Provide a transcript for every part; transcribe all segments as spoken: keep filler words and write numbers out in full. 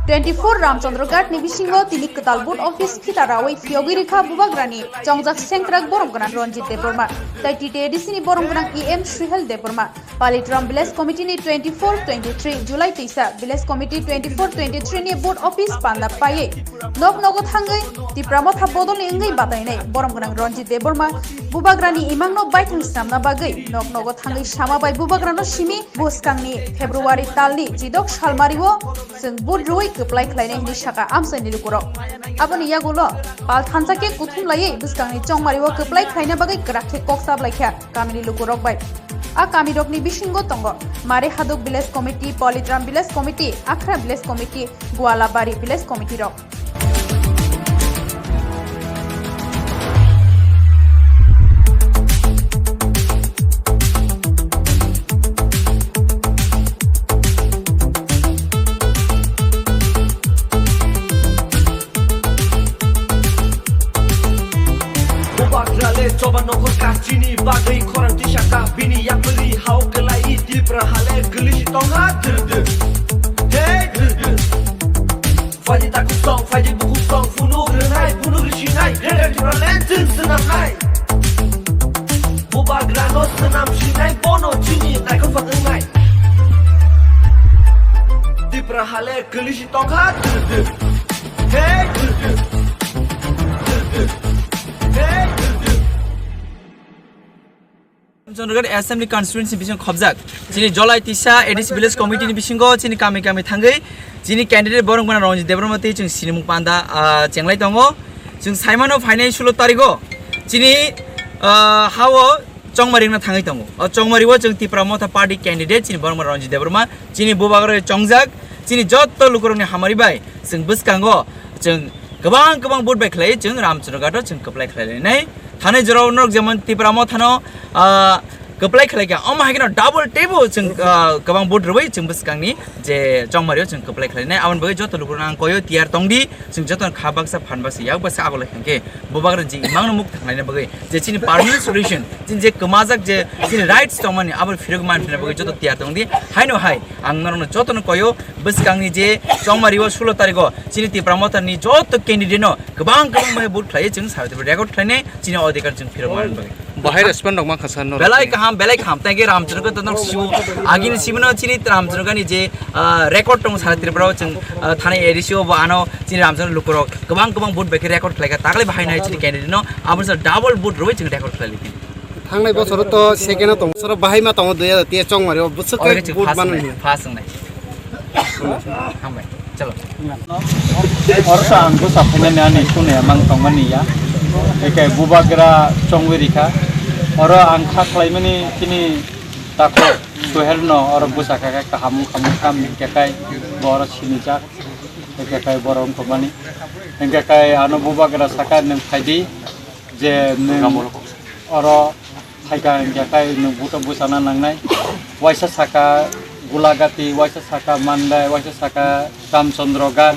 Twenty four Ramchandra Ghat ni bisingo tini kwtal vote office phita rawi phiyogwi rikha Bubagrani chongjak sengkrak borom gwnang Ranjit Debbarma, tai T T A D C ni borom gwnang E M Suhel Debbarma. Palitram Village Committee ni twenty four twenty three July teisa Village Committee twenty four twenty three ni vote office panda paiwi nok nogo thangwi Tipra Motha bodol ni wngwi batainai borom gwnang Ranjit Debbarma Bubagrani imang no baithang swnamna bagwi nok nogo thangwi sama bai Bubagrano simi bwskangni February talni chidok salmario chwng vote rwui kwplai khlainai hwnwi sakha amchaini lukurok. Aboni yagulo pal thansa khe kuthum laiwi bwskangni chongmario kwplai khlaina bagwi kwrak khe kok chaplaikha kamini lukurok bai. A kamirokni bisingo tongo Mare Haduk Village Committee, Politram Village Committee, Akhra Village Committee, Gualabari Village Committee rok. Bubagrale choba nokhor kachini bagwi khorang tisaka bini yapri hao kelai Tipra hale gili si tongha dir dir. Hey dir dir. Faidi taku song, faidi buku song, phunuk rwnai, phunuk risinai, Greater Tipraland chwng swnamnai. Bubagrano swnam sinai, bono chini naikol phak wngnai. Tipra hale gili si tongha dir dir. Hey dir dir. Dir dir. Hey dir dir. Ramchandra Ghat Assembly Constituency bising khobjak. Chini Jolai Tisa A D C Village Committee ni bisingo chini kami kami thangwi chini candidate borok gwnang Ranjit Debbarma tei chwng sinimung panda, ah, chenglai tongo. Chwng saimano phainai sulo tarigo chini, ah, hao chongmari wngna thangwi tongo. O chongmari o chwng Tipra Motha Party candidate chini borok gwnang Ranjit Debbarma chini bubagra chongjak chini jotto lukurokni hamari bai chwng bwskango chwng kwbang kwbang vote bai khlai chwng Ramchandra Ghat o chwng kwplai khlai lainai. Thani jorao norok jemon Tipra Mothano, ah, kwplai khlai kha, omo hai kheno double tebo chwng, ah, kwbang vote rwui chwng bwskangni je chongmario chwng kwplai khlai nai. Aboni bagwi joto lukurokno ang koyo tiyar tongdi, chwng jotono kha baksa phan baksa yak baksa abo lai khe bubagra je imangno muk thanglaina bagwi je chini permanent solution, chini je kwmajak je chini rights tongmani abo phirok manphina bagwi joto tiyar tongdi. Haino hai ang norokno jotono koyo bwskangni je chongmario sulo tarigo chini Tipra Mothani joto candidate no kwbang kwbang bai vote khlaiwi chwng Sara Tripura record khlainai chini odhikar chwng phirok manwi bagwi. Bahai respond rok mankha sir, norok belai chini kaham, belai kaham. Thank you, Ramchandra Ghat, norok siu agini simino chini Ramchandra Ghat ni je, ah, record tong Sara Tripura o chwng, ah, thani A D C o bo ano chini Ramchandra lukurok kwbang kwbang vote bai khe record khlaikha. Taklai bahai nai chini candidate no abo sa double vote rwui chwng record khlailai. Thangnai bosoro to second o tongo, bosoro bahai ma tongo dui hazar teis chongmari o bwswk khe vote mano hinwi. First wngnai. Hambai. Chalo. Oro to ang bwsa phunani ani sune mang tongmani ya. Ekai bubagra chongwi rikha. Oro ang kha khlaimani chini takhuk Suhel no oro bwsa kha khe kaham wngkha mukha hingkhe kai bo oro sinijak. Hingkhe kai borok wngkha mani. Hingkhe kai ano bubagra saka nwng phaidi je nwng oro phaikha hingkhe kai nwng buto bwsana nangnai. Waisa saka Gulagati, waisa saka Mandai, waisa saka Ramchandra Ghat.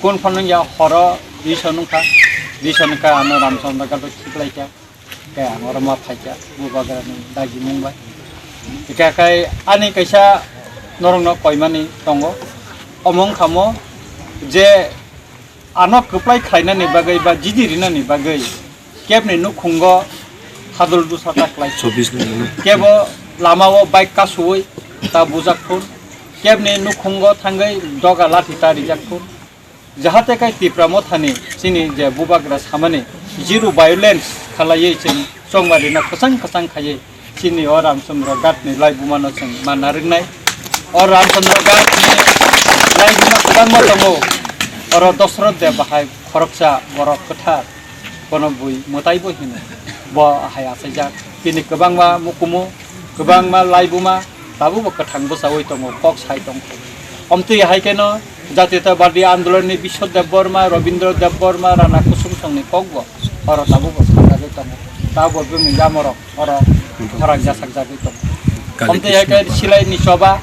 Kun phano ya horo dui so nungkha, dui so nungkha ano Ramchandra Ghat o khiklaikha. Khe ang oro ma phaikha, bubagrani dagimung bai. Hingkhe kai ani kaisa norokno koimani tongo. Omo wngkha mo je ano kwplai khlainani bagwi ba jidi rinani bagwi kebni nukhungo hadul dusa ta khlai. Chobbish number. Kebo lamao bike kasuwi ta bujak phun, kebni nukhungo thangwi doga lathi ta rijak phun. Jahate kai Tipra Mothani chini je bubagra samani zero violence khalaiwi chwng chongmarino kwchang kwchang khaiwi chini o Ramchandra Ghat ni laibuma no chwng manna rwngnai. O Ramchandra Ghat ni laibuma kwbangma tongo. Oro Dosroth Deb bahai khoroksa borok kwthar, bono bui mwtai bo hino. Bo hai achaijak. Bini kwbangma mukumu, kwbangma laibuma tabukbo kwthang bwchaui tongo, kok sai tongkho. Omtwi hai kheno Jatiyatabadi Andolon ni Biswa Debbarma, Robindra Debbarma, Rana Kusum Song ni kok bo oro tabukbo sajagwi tongo. Tabukbo bini yamorok oro khorang jasakjagwi tongo. Omtwi hai khe silai ni choba,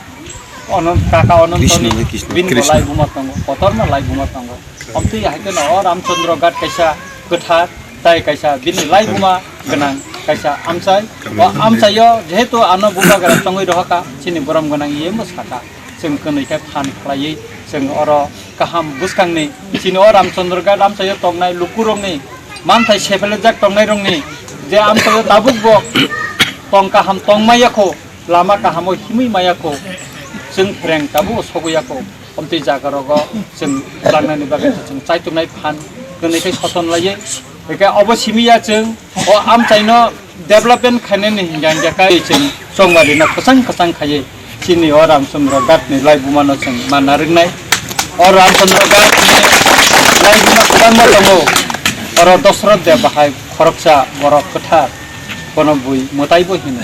Onon-, kaka Onontoni Krishna, Krishna, bini bo Krishna. Laibuma tongo, kotorma laibuma tongo. Omtwi hai kheno o Ramchandra Ghat kaisa kwthar, tai kaisa bini laibuma gwnang kaisa amchai. O amchaio jehetu ano bubagra tongwi rohorkha, chini borom gwnang iye mo saka. Chwng kwnwi khe phan khlaiwi chwng oro kaham bwskangni chini o Ramchandra Ghat amchaio tongnai lukurokni manthai sephelejak tongnairokni je amchaio tabukbo tong kaham tong maya kho, lama kahamo himwi maya kho, chwng phreng tabukbo sogwi ya kho. Omtwi jaga rogo chwng langnani bagwi chwng chaituknai phan kwnwi khe soton laiwi. Hwnkhe obo simi ya chwng o amchaino development khainani hingka hingka khe chwng chongmarino kwchang kwchang khaiwi chini o Ramchandra Ghatni laibumano chwng manna rwngnai. O Ramchandra Ghatni laibuma kwbangma tongo. Oro Dosroth Deb bahai khoroksa borok kwthar, bono bui mwtaibo hino.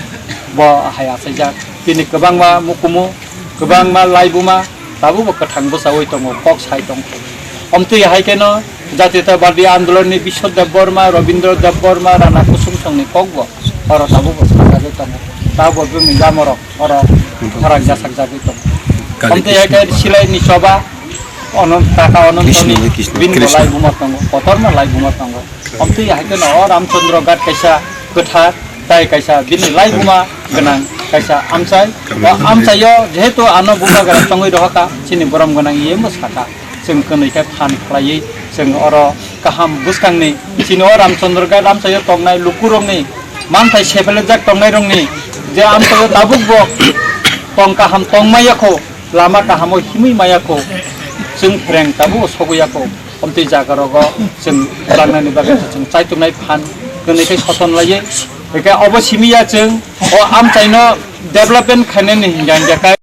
Bo hai achaijak. Bini kwbangma mukumu, kwbangma laibuma tabukbo kwthang bwchaui tongo, kok sai tongo. Omtwi hai kheno Jatiyatabadi Andolonni Biswa Debbarma, Rabindra Debbarma, Rana Kusum Songni kokbo oro tabukbo sajagwi tongo. Tabukbo bini lamorok oro khorang jasakjagwi tongo. Kali Omtwi hai khe Krishna. Silaini choba, Onon-, kaka Onontoni Krishna, Krishna, bini bo Krishna. Laibuma tongo, kotorma laibuma tongo. Omtwi hai kheno o Ramchandra Ghat kaisa kwthar, tai kaisa bini laibuma gwnang kaisa amchai. O amchaio jehetu ano bubagra tongwi rohorkha, chini borom gwnang iye mo saka. Chwng kwnwi khe phan khlaiwi chwng oro kaham bwskangni chini o Ramchandra Ghat amchaio tongnai lukurokni manthai sephelejak tongnairokni je amchaio tabukbo tong kaham tong maya kho, lama kahamo himwi maya kho, chwng phreng tabukbo sogwi ya kho. Omtwi jaga rogo chwng langnani bagwi chwng chaituknai phan kwnwi khe soton laiwi. Hwnkhe obo simi ya chwng o amchaino development khainani hingka hingka khe